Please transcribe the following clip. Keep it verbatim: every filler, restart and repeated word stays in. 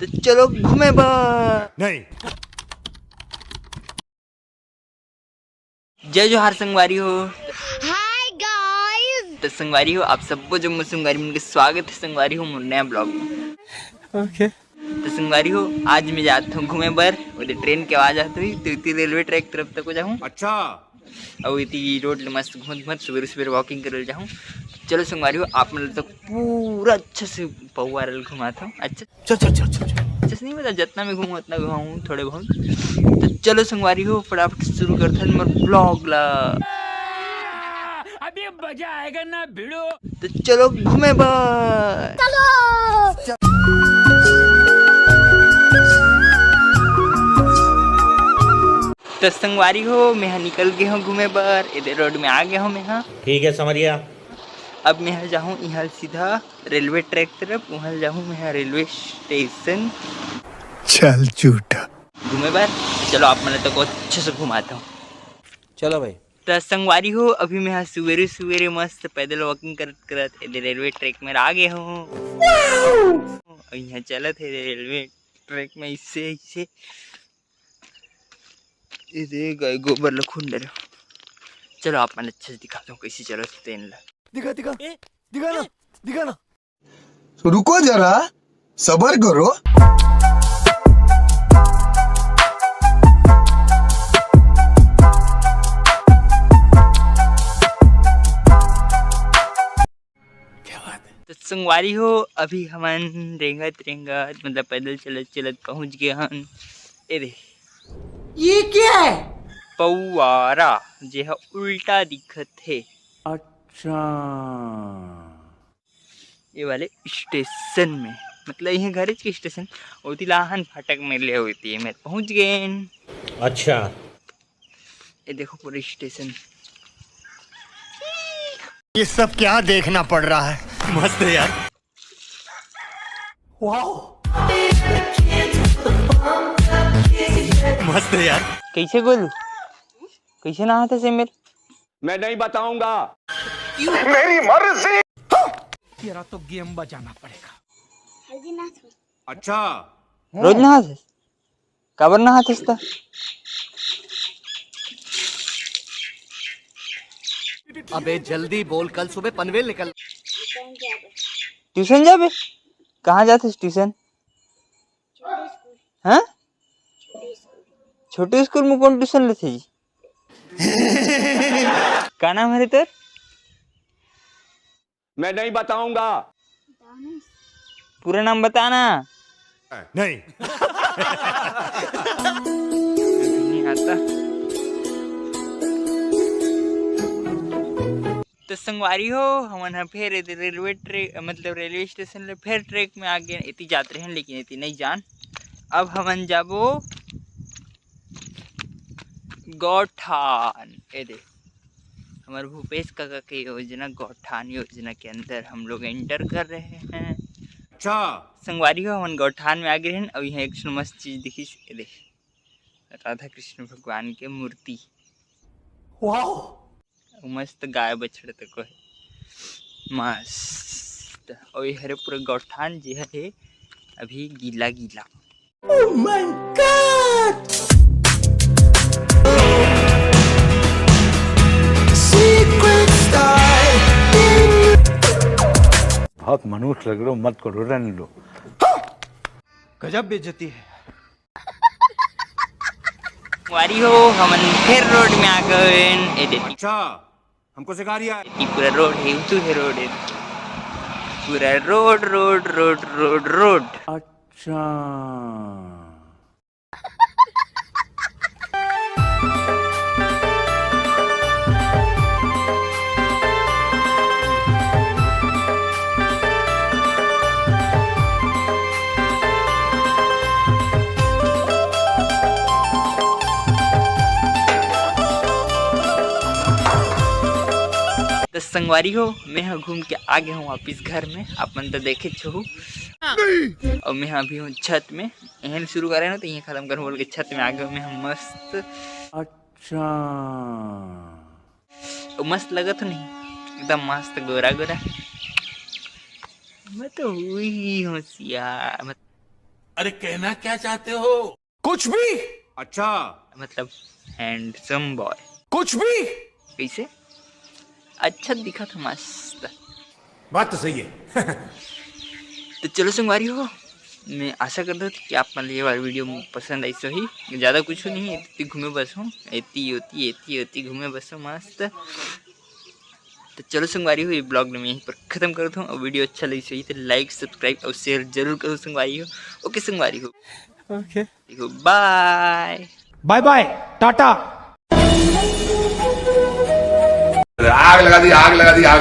तो चलो घूमे बर। नहीं। जय जोहार संगवारी हो। Hi guys. तो संगवारी हो, आप सबो जम्मो संगवारी मन के स्वागत है संगवारी हो मोर नया ब्लॉग में। ओके। तो संगवारी हो, आज मैं जात हूँ घूमे बर, ओदे ट्रेन के आवाज आत हुई, तो इति रेलवे ट्रैक तरफ तक जाहूँ। अच्छा। अउ इति रोड ले मस्त घूमत घूमत सुबेरे सुबेरे वॉकिंग करे जाहूँ। चलो संगवारी हो, आप मन तक पूरा अच्छा से पौवार ल घुमात हूँ। अच्छा, चल, चल, चल, चल, चल। अच्छा से नहीं बता, जितना मैं घूमूँ उतना घुमाऊँ थोड़े बहुत। तो चलो संगवारी हो, फटाफट शुरू करथन मोर ब्लॉग ला। अभी मजा आएगा ना भिड़ो। तो चलो घूमे बर। चलो। तो संगवारी हो, मैं हा निकल गे हूँ घूमे बर, एदे रोड में आ गे हूँ मैं हा। ठीक है समरिया। अब मैं हा जाहूँ इहाँ सीधा रेलवे ट्रैक तरफ, उहाँ जाहूँ मैं हा रेलवे स्टेशन। चल झूठा। घूमे बर। चलो आप मन तक अच्छे से घुमाता हूँ। चलो भाई। त संगवारी हो, अभी मैं हा सुबेरे सुबेरे मस्त पैदल वॉकिंग करत करत एदे रेलवे ट्रैक में आ गे हूँ। अउ इहाँ चलत हे रेलवे ट्रैक में इससे इससे। ये दे गाय गोबर ल खून डरे। चलो आप मन अच्छा से दिखा दो कैसे चलत हे तेन ला। दिखा, दिखा, ए, दिखा ना, ए। दिखा ना। तो रुको जरा, सबर करो। क्या बात है? तो संगवारी हो, अभी हमन रेंगत रेंगत, मतलब पैदल चलत चलत पहुंच गे हन। ए रे, ये क्या है? पौवारा, जे ह उल्टा दिखत हे। अच्छा। ये वाले स्टेशन में, मतलब ये घरेच के स्टेशन, ओती लाहन फाटक में ले होती है, मैं पहुंच गए। अच्छा। ये देखो पूरा स्टेशन। ये सब क्या देखना पड़ रहा है? मस्त है यार। वाओ। मस्त है यार। कैसे बोलू, कैसे नहाते से मेरे? मैं नहीं बताऊंगा। मेरी मर्जी। तेरा तो गेम बजाना पड़ेगा। हल्दी नाच में। अच्छा। रोज नहाते? काबर नहाते त? अबे जल्दी बोल, कल सुबह पनवेल निकल। ट्यूशन जाबे? कहाँ जाते ट्यूशन? हाँ? छोटे स्कूल में कौन ट्यूशन लेते जी? का नाम है रे तेर? मैं नहीं बताऊंगा। पूरा नाम बताना। नहीं। नहीं आता। तो संगवारी हो, हमन ह फेर एदे रेलवे ट्रैक, मतलब रेलवे स्टेशन ले फेर ट्रैक में आ गए। एती जात रहे, लेकिन एती नहीं जान। अब हमन जाबो गौठान। ए दे, हमर भूपेश काका के योजना, गौठान योजना के अंदर हम लोग एंटर कर रहे हैं। अच्छा। संगवारी हो, हमन गौठान में आ गए हैं। अब यहाँ एक ठो मस्त चीज दिखिस, ए दे, राधा कृष्ण भगवान के मूर्ति। वाओ। अउ मस्त गाय बछड़ा तको हे, मस्त। अउ ये हरे पूरा गौठान जे हे अभी गीला गीला। Oh my God! Secret style. बहुत मनहूस लग रहे हो, मत करो, रहने दो। गजब बेइज्जती है। वारी हो, हमन फेर रोड में आ गए। ए दे, अच्छा, हमको सिखा रिया है। ये पूरा रोड है, उतू है रोड है। पूरा road, road, road, road, road. अच्छा। तो संगवारी हो, मैं ह घूम के आ गया हूँ वापिस घर में। आप मन तो देखे छहु। अउ मैं ह अभी हूँ छत में। एहन शुरू करे ना, तो ये खत्म कर बोल के छत में आ गया हूँ मैं ह मस्त। अच्छा। अउ मस्त लगत हो नहीं? एकदम मस्त गोरा गोरा। मैं तो हुई होशियार। अरे, कहना क्या चाहते हो? कुछ भी। अच्छा। मतलब, हैंडसम बॉय। कुछ भी। कैसे? अच्छा दिखा था, मस्त। बात तो सही है। तो चलो संगवारी हो, मैं आशा करता हूँ कि आप मन ल ये वाला वीडियो पसंद आई सही। ज़्यादा कुछ नहीं, एती घूमे बस हूँ, एती होती एती होती घूमे बस हूँ मस्त। तो चलो संगवारी हो, ये ब्लॉग में यहीं पर खत्म करता हूँ। और वीडियो अच्छा लगी सही तो लाइक, सब्सक्राइब और शेयर जरूर करो संगवारी हो। ओके संगवारी हो, ओके। देखो, बाय। बाय बाय, टाटा। आग लगा दी, आग लगा दी, आग।